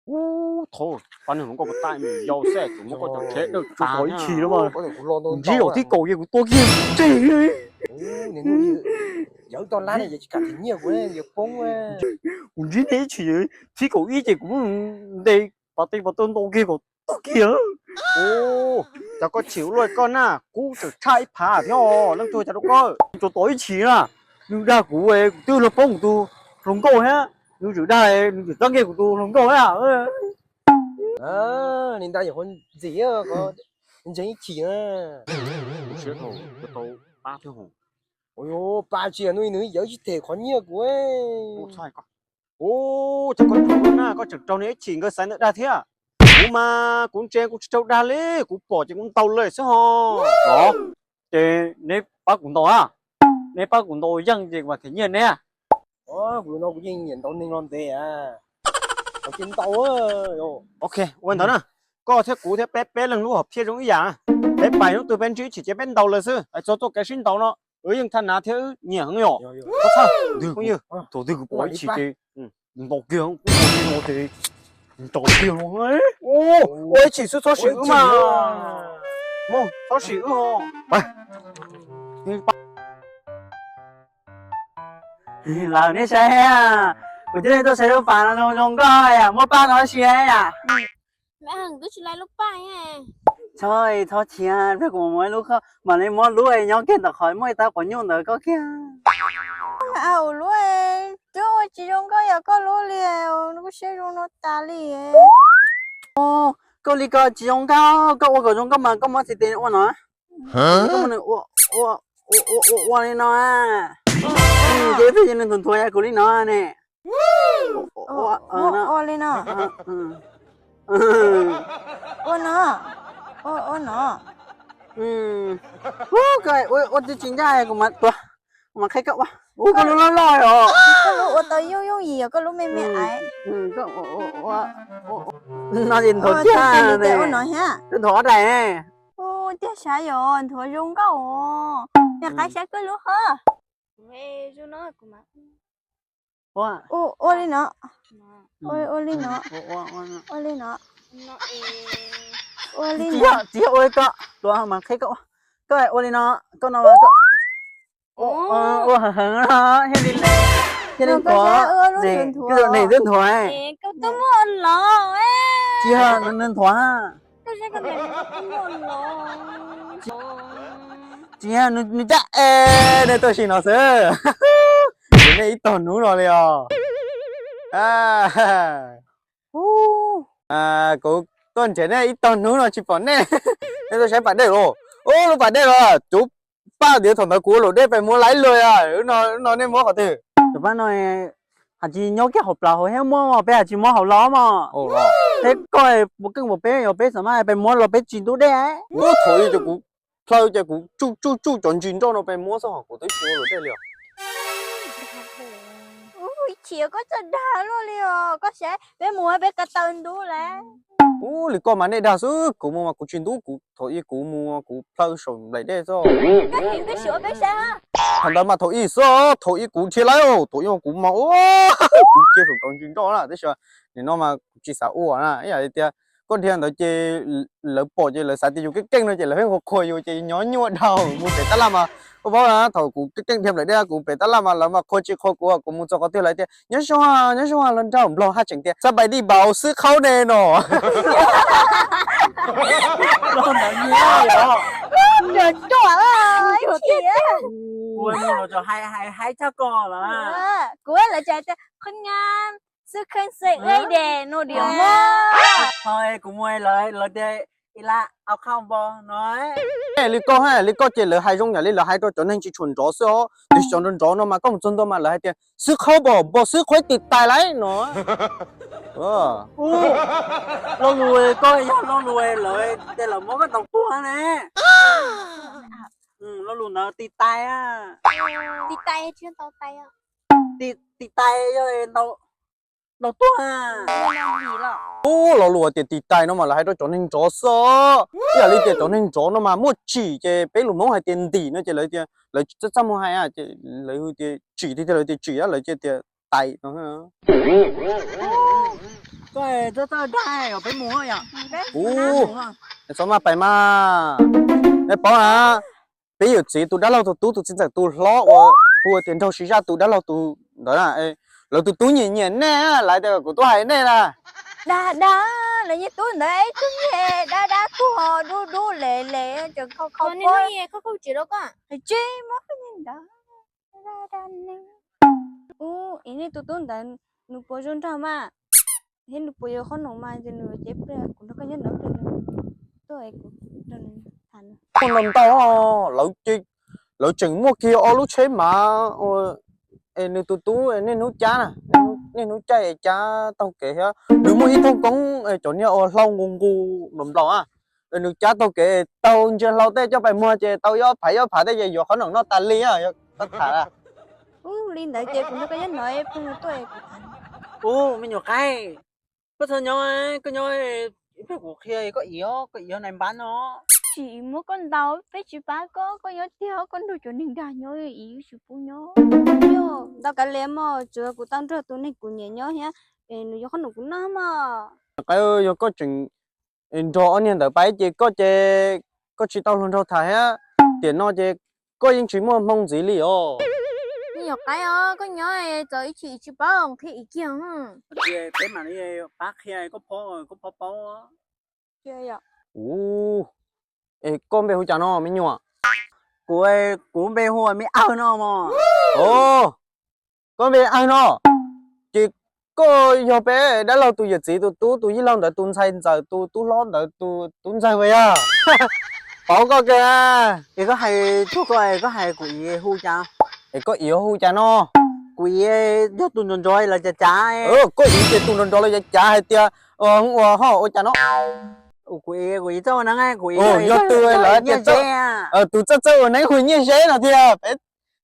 Ub, thaum pab neeg hluas nkauj puas tau me nyuam yaus xwb, kuv muab koj cov tsheb dawb tag ib chim no mas, ntsib zaum thib kaum ces kuv tua kiag tseg. Kuv ntsib nej ib chim, thib kaum ib ces kuv muab ntes pas tes pas taw ntaus kiag kom tuag kiag. Ub, cas koj chim ua luaj koj na, kub tseem tshaj ib phav thiab os, leej twg cas rau koj. Tsuas tos ib chim na, nws dag kuv, kuv twb los poob kuv tus hluas nkauj thiab, nws tseem dag, nws tseem txeeb kiag kuv tus hluas nkauj thiab. Li ntawd yog qhov ntxim, ntseeg ib chim na. Siab dhau, tau pab thiab hos. Pab tsis, nws nws yawv tsis them qhov nyiaj kuv. Ub, cas koj tsuas na, koj tseem raug nws ib chim nkawd xaiv ntawd dag thiab. Kuv mas kuv ntse kuv tsis raug dag li, kuv pom ces kuv ntaus lawm xwb hos. Los, ces neb pab kuv ntaus a, neb pab kuv ntaus yeej ces kuv mam them nyiaj neb. Kuv no kuv yeej nyiam ntaus neeg no ntev, kuv cia ntaus. Ok, ua ntawd na, koj thiab kuv thiab peb peb leeg lub hom phiaj zoo ib yam, peb pais hnub twg peb ntsib ib chim ces peb ntaus lawm xwb, txog txoj kev sib ntaus no wb yeej thaj nav thiab wb nyiam heev li os. Thaum twg kuv pom ib chim ces ntaus kiag, kuv ua li no ces ntaus kiag no. Ua ib chim xwb txhob sim wb mas, txhob sim wb os. Lawv, nej saib, kuv thiaj li tuaj saib lub pas no zoo zoo nkauj yam, muab paj no sia yam. Txhob, txhob sia, kuv mam muab lub, mam li muab lub nyob kiag ntawm qhov muaj ib tag quav nyuj ntawd koj kiag. Ua lub twb ua tsis zoo nkauj yam koj lub li, lub siab zoo no tas li. Koj li ko tsis zoo nkauj, koj ua kom zoo nkauj mas koj muab txiv tes ua no. Ua, ua li no. Ces nws nthuav nthuav kuv li no ne. Ua li no. Ua no. Ua no. Ua twb tsis ncaj kuv mam tuav, kuv mam qhia koj ua. Koj lub loj loj os. Koj lub ua tau yooj yooj yim, koj lub me me aiv. No ces nthuav tiag ne. Nthuav ob daim. Tiag sav yom, nthuav zoo nkauj os. Yog qaib saib koj lub hov. Ua li no. Ua li no. Ua li no. Ua li no. Tsis yog ua li koj, tuav mas qhia koj ua. Koj ua li no, koj no, ua heev heev no thiaj li, thiaj li nthuav. Koj neeg twb nthuav. Tsis yog nws nthuav. Tsis yog, nws cab es nej tuaj sim no xwb. Kuv nej ib tog hnub no li os. Kuv tuaj nrhiav nej ib tog hnub no tsis pom nej. Nej tuaj saib pas dej los? Ub, lub pas dej los cuv paj tias thaum ntawd kuv ua luam dej pes muab laib luag. No nej muab qhov twg? Tus pab no has tsis nyob kiag hauv plaws hauv thiab muab, peb has tsis muab hauv los mog. Peb koj puas keej puas peb yog peb xam maj pes muab los peb tsis ntub dej. Thaum ub ces kuv plhaw ces kuv tsuj tsuj tsuj cov ntsis nroj no pes muab xwb hos kuv twb tsis ua luam dej li os. Ib chim koj txawj dag luaj li os, koj saib peb mus peb ko taw ntub lawm. Ub, li koj mas nej dag xwb, kuv mus mas kuv tsis ntub, kuv thaum ub kuv mus kuv plhaw saum nplaim dej xwb. Koj hais peb sim ua peb saib. Thaum ntawd mas thaum ub xwb, thaum ub kuv dhia lawm, thaum ub kuv mas kuv dhia saum cov ntsis nroj na, tab sis nim no mas kuv tsis xav ua na, ib yam li tias koj dhia ntawd ces lawv pom ces lawv xav tias yus keej keej no ces lawv pheej qhuas qhuas yus ces nyob nyuaj dhau. Mus pem tab laj mas koj paub na, thaum kuv keej keej dhia nplaim dej kuv pem tab laj mas lawv mas qhuas tsis qhuas kuv, kuv mus txog qhov twg lawv tias nyob zoo, nyob zoo los nrog nplaug haj tseem tias xab pais dij npaum xwb qhaub ne no. Haib tshaj koj los. Kuv lawv tias qhov nyab xwb kheej xwb de no diam. Kuv mus lawv tias ib lab au qhab npo no. Li koj, li koj ces lawv hais zoo yam li lawv hais rau cov neeg tsis tshua nrov xwb os. Tiam sis cov nrov nrov no mas koj mus txog ntua mas lawv hais tias xwb qhaub npo, npo xwb qhaub tis tais lauj no. Lo lus koj yog lo lus lawv tias lawv muab koj ntaus tuag ne. Lo lus ntawd tis tais. Tis tais tsis tau tais. Tis tais yog ntaus tuag. Ub, lo lus tias tis tais no mas lawv hais rau cov neeg nrov xwb. Ib yam li tias cov neeg nrov no mas muaj tsim ces peb lus Hmoob hais tias ntim no ces lawv tias lawv txaj txaj muag hais ces lawv tias tsim tiag tiag lawv tias tsim lawv tias tais no. Koj txhob dag, peb mus yom. Ub, txhob maj pais mas. Nej paub na, peb yawm txiv tus dab laug tus tub tus txiv ntxawm tus hlob uas hu tias Nraug Siv Zaj tus dab laug tus ntawd na, lawv tus tub nyiam nyiam nej, lawv tias kuv tuaj hais nej na. Dag dag, lawv niag tub ntawd ib tug nyiam dab dab tuag dub dub les les tseem khau khau pob. Qhov tsis muab ntawd. Ub, es nej tus tub ntawd nws puas zoo nraug mas? Thiab nws puas yuav qhob noom mas ces nws cev pliag kuv nrog koj nyob ntawd pliag, tuaj es kuv nrog nws tham. Ua no ntau, lawv tseem muaj kiag ob lub tsheb mav, es nws tus tub niaj hnub cab na, niaj hnub caij cab taug kev thiab nws muaj ib thooj koob cov niag uas hlau nqus nqus nplaum nplaum na, nws cab taug kev tau ntsia hlau tej coj pais muag ces tau ib ob phav ib ob phav tej ces yuav qhob noom noj tas li, koj tham. Ub, li ntawd ces kuv nrog koj nyob no, pheej tuaj. Ub, me nyuam qaib, koj txhob nyob, koj nyob pheej kuv qhia koj ib, koj ib nais npab no. Tsis muab koj ntaus, peb tsis pab koj, koj nyob tiag, koj nrog cov neeg dag nyob, ib tsis pub nyob. Ntau kav liam mog, tsuav kuv tau nrog tus neeg kuv nyiam nyob thiab, nws yuav qhob noom kuv noj mog. Qaib, yog koj tseem nrog ob niag ntawd pab ces koj ces koj tsis tau hluas nraug tham thiab, tiam no ces koj yeej tsis muaj hmoo ntxiv li os. Me nyuam qaib os, koj nyob txawm ib tsis tsis paub qhia ib kiag. Peb mam li pab qhia, koj phob paub. Ub, es koj npe hu cas no me nyuam? Kuv, kuv npe hu me Awg no mog. Os, koj npe Awg no, ces koj yog peb dab laug tus yawm txiv tus tub tus yij laug ntawd tus ntxhais ntxawm tus tub hlob ntawd tus tub ntxawg puas yog? Paub koj kawg. Es koj hais txog koj, koj hais kuv ib hu cas? Es koj ib hu cas no? Kuv ib yog tus nrov nrov lawv cav cav. Koj ib ces tus nrov nrov lawv cav cav hais tias ua ho ua cas no? Kuv ib, kuv ib txawj ua neeb, kuv ib yog tus lawv tias tus txawj txawj ua neeb hu Nyiaj Zeb no tiag. Peb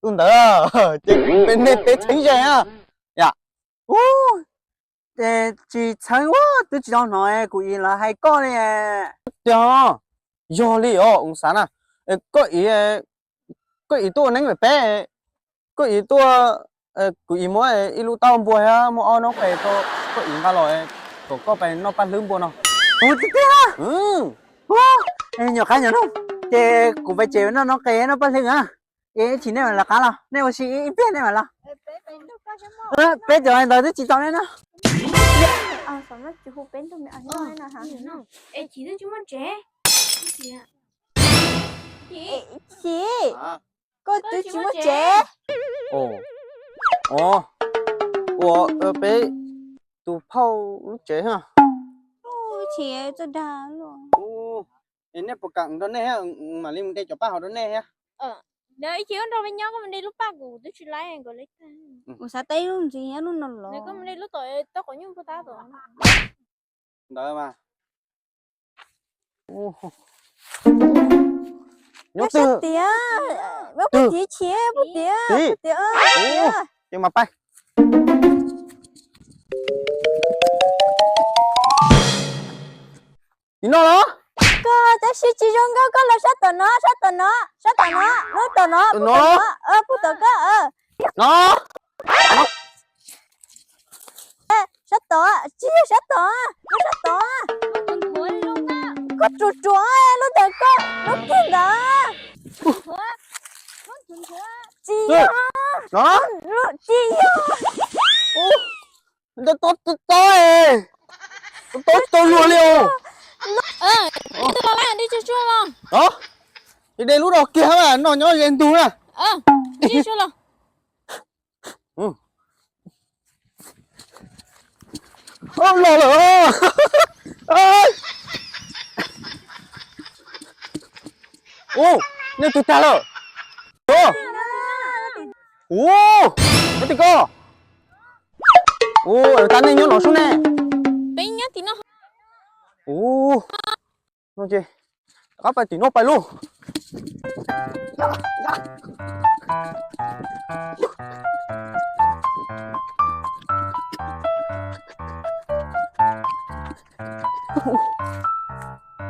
tus ntawd ces peb nej peb txheeb ze na. Yam, ub, tsis txheeb ua twb tsis tau hnov kuv ib lawv hais koj li. Tiag, yog li os, ua xav na, koj ib, koj ib tuaj ua neeb pem peb, koj ib tuaj, kuv ib muab ib lub taub hau npua thiab muab ob noob qes rau koj ib nqa los, kom koj pais noj paj hlwb npua no. Ua tiag tiag. Nyuam qab nyuam nug, ces kuv pais tsev noj noob qes noj paj hlwb na. Es ib chim nej mam lawv qab los, nej ua si ib pliag nej mam los. Peb cov ntawd twb tsis tau nej no. Chim, koj twb tsis muaj tsev. Ua peb tus phauj lub tsev. Chim, txawj dag. Es nej puas kam nrog nej, mam li mus de cov paj hauv rau nej thiab. Ib chim wb nrog peb nyob, koj mus de lub paj, kuv twb tsis laib nkaus li. Kuv xav tau ib lub ntxiv thiab lub no los. Koj mus de lub tom tau qhov nyuj puag ta tom. Ntawd mas. Nyob twg? Tiag, puag tim chim, puag tim, puag tim. Ces mas pais. Tim no los? Koj tab sis tsis zoo nkauj, koj los sab tom no, sab tom no, sab tom no, lub tom no, puag tom no, puag tom koj. No. Sab tom, tsis yog sab tom, lub sab tom. Koj ruam ruam, lub ntawm koj, lub kiag ntawd. Tsis yog, tsis yog. Ntau tau, tau tau luag li os. Los, de lub no kiag, no nyob ze ntug na. Los lawm. Ub, nej twg tag lawm? Ub, nyob tim koj. Ub, tag nej nyob no sub ne. Peb nyob tim no. Ub, no ces rov qab pais tim no pais lauj.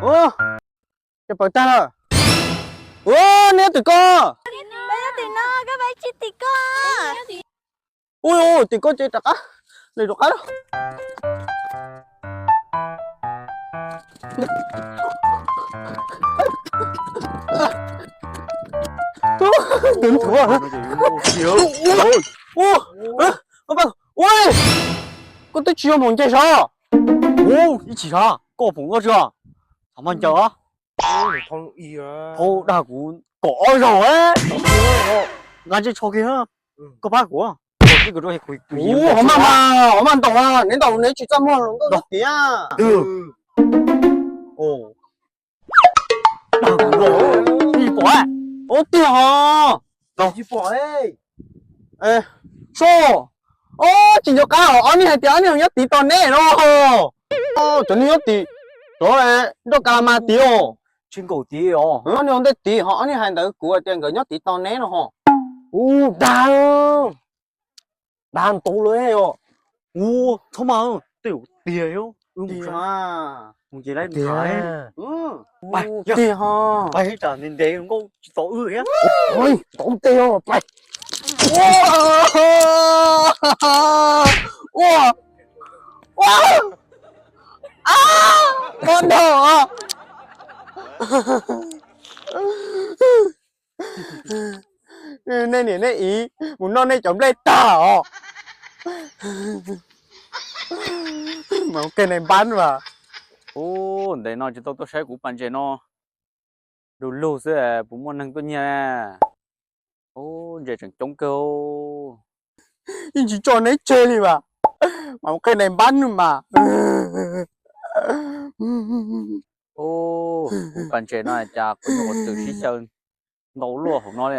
Ub, ces pawg tag lawm. Ub, neb tim koj. Peb nyob tim no, koj peb tsis tim koj. Ub, tim koj ces rov qab, lem rov qab lauj. Tus ntxhuav. Ua, koj twb tsis yog hmoov nce sav. Ua, ib chim sav koj pom nkauj tsis os? Thaum mas ncaws os. Thaum dag kuv kom ob zaug, nqa ntsej tsho kiag, koj pab kuv. Ua, hov mas, hov mas ntaus, neb ntaus neb tsis txaj muag los nkauj nyob tiag. Dag kuv los, tsis pom. Ua tiag hos. Tsis pom. Soj, tsis nco qab os, ob niag hais tias ob niag nyob tid tos neb no. Cov niag nyob tid, cov nroj ka la mas tid os. Tsis nkaum tid os, ob niag ua ntej tid hos ob niag hais ntawd kuv hais tias nkawd nyob tid tos neb no hos. Ua dag, dag ntau lawm os. Ua, txhob mas, tej zaum tiag os. Mus ces laib mus. Tiag hos. Pais ib tsam ntev ntev nkauj tsis tos wb thiab. Ntau tej os, pais. Ua, ua, ua, pob nrog. Nej niam nej txiv mus noj nej cov nplej tag os. Mas ua ke nais npab mas. Ub, ntev no tsis tau tuaj saib kuv pas ntses no. Du lug xwb puas muaj neeg tuaj nyiag? Ub, ntses tseem coob kawg. Yeej tsis tso neb tseg li mas. Mas ua ke nais npab mas. Ub, kuv pas ntses no cas kuv nyuam qhuav twm sib xyaw ntau luaj hauv no li.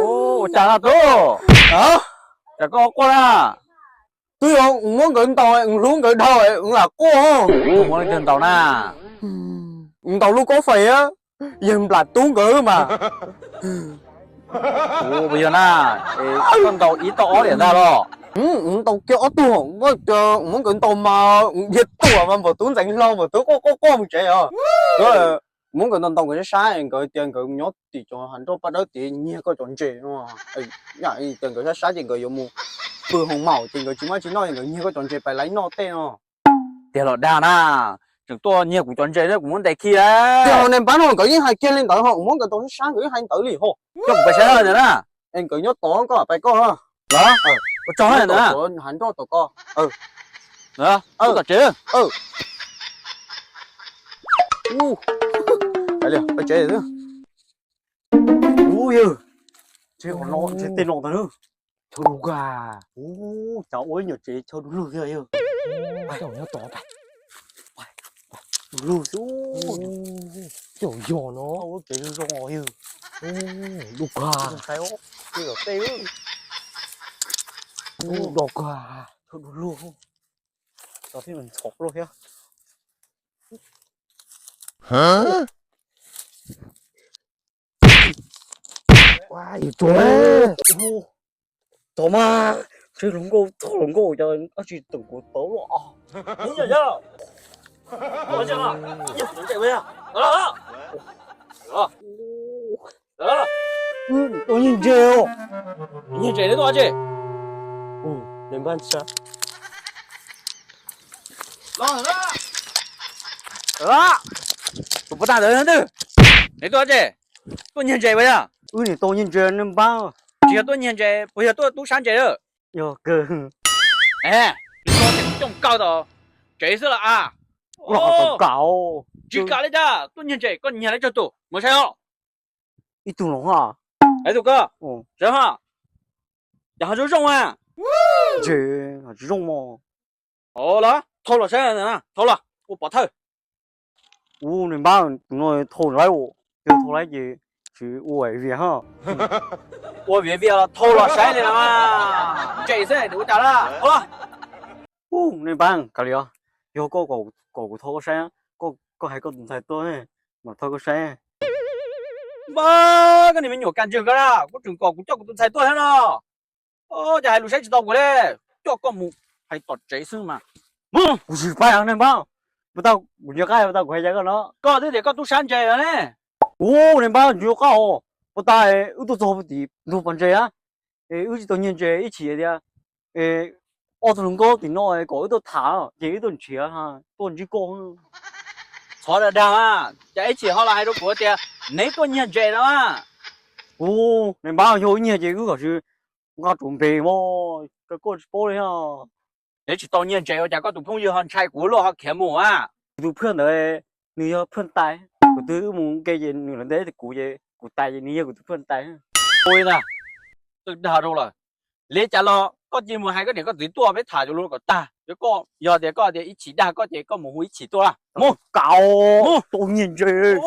Ub, ua cas na tub? Cas koj quaj na? Twb yog muab nkawd ntaus, hlub nkawd dhau, lam quaj. Muab leej twg ntaus na? Ntaus lub kob fais, yawg nplam tub nkawd mas. Ua, puas yog na? Koj ntaus ib tau ob liam ntag los? Ntaus kiag ob tug, muab nkawd ntaus mas dhia tuam mas npaum tub ntxeev hlo, npaum tub quaj quaj quaj mus tsev os. Muab nkawd ntaus ntaus nkawd sab sab, nkawd tias nkawd nyob tim cov hav nroj paj dawb tid nyiag koj cov ntses no. Tias nkawd sab sab ces nkawd yuav mus pw hoo maum ces nkawd tsis muaj tsis noj, nkawd nyiag koj cov ntses pais laib noj tej no. Tiag los dag na, tseem tuaj nyiag kuv cov ntses, kuv muab ntes khi. Tiag, nais npab no nkawd yeej hais kiag li ntawd ho, muab nkawd ntaus sab sab nkawd yeej hais ntawd li ho. Coj kuv pais saib ntawd na. Es nkawd nyob tod, koj pais koj. Los, ua tsaug ntawd na. Hav nroj tom koj. Tom tsev. Pais tsev. Ub yawg, tsev no ntag. Chaw du lug, cas ua ib nyuag tsev chaw du lug thiab yawg. Nyob tod, du lug xwb. Caum yog no, ua tsev zoo zoo os yawg. Du kag. Tej, do kag. Chaw du lug, tod thiab ntxhov luaj thiab. Tod mas, tsev hluas nkauj txog hluas nkauj cas dab tsi teem kuv tau luaj. Tuaj nyiag ntses os. Nyiag ntses neb tuaj dab tsi? Tus puas tag ntawd twg? Neb tuaj dab tsi? Tuaj nyiag ntses puas yog? Wb niam tau nyiag ntses neb npab. Tsis yog tuaj nyiag ntses, puas yog tuaj tub sab ntses? Yog kawg. Nws tau ces kuv coj mus kaw tom tsev xwb los as. Tsis kam li cas, tuaj nyiag ntses koj nyiag lawv tsawg tus mus saib os. Ib tug los ha. Ib tug koj, saib ha. Cas ho zoo zoo a? Ntses tsis zoo mos. Los thau los saib, thau los ua pov thawj. Ub, nws npab tus no thau laib, yog thau laib ces tsis ua vias ha. Ua vias vias los thau los saib li no. Ntses xwb nws ua cas lawm. Ub, nws npab kav liam, yog koj kom kuv thau koj saib, koj hais koj tus ntxhais tuaj mam thau koj saib. Npab, koj niag me nyuam kas ntseeg koj na, koj tseem kom kuv coj kuv tus ntxhais tuaj thiab no. Cas hais lus saib tsis tau kuv li, coj koj mus hais tom tsev xwb mas. Kuv tsis paub npab, puas tau kuv nco qab puas tau kuv hais cas koj no, koj twb tias koj tub sab ntses los ne. Ub, npab tsis nco qab os, puas tau wb tuaj txog tim ntug pas ntses a, wb tsis tau nyiag ntses ib chim tias ob tug hluas nkauj tim no kom wb tuaj tham ces wb tuaj nrhiav tuaj ntsib koj. Txhob dag dag, cas ib chim ho los hais rau kuv tias neb tuaj nyiag ntses no. Kuv neb npab yog wb nyiag ces wb kom nqa rau npe mog, koj tsis paub li. Neb tsis tau nyiag ntses ua cas koj tus phooj ywg ho ntshai kuv luaj ho khiav mus a? Kuv tus phooj ywg ntawd nws yog phooj ywg tais, kuv twb wb mus ua ke ces nws los ntes kuv ces kuv tais ces nws yog kuv tus phooj ywg tais. Ua li ntag, twb dag rau lawm. Li cas los koj cia li mus hais koj niam koj txiv tuaj peb tham cov lus kom tag. Yog koj, yog tias koj tias ib chim dag koj ces koj mus hu ib chim tuaj. Mus, kav, mus, tuaj nyiag ntses.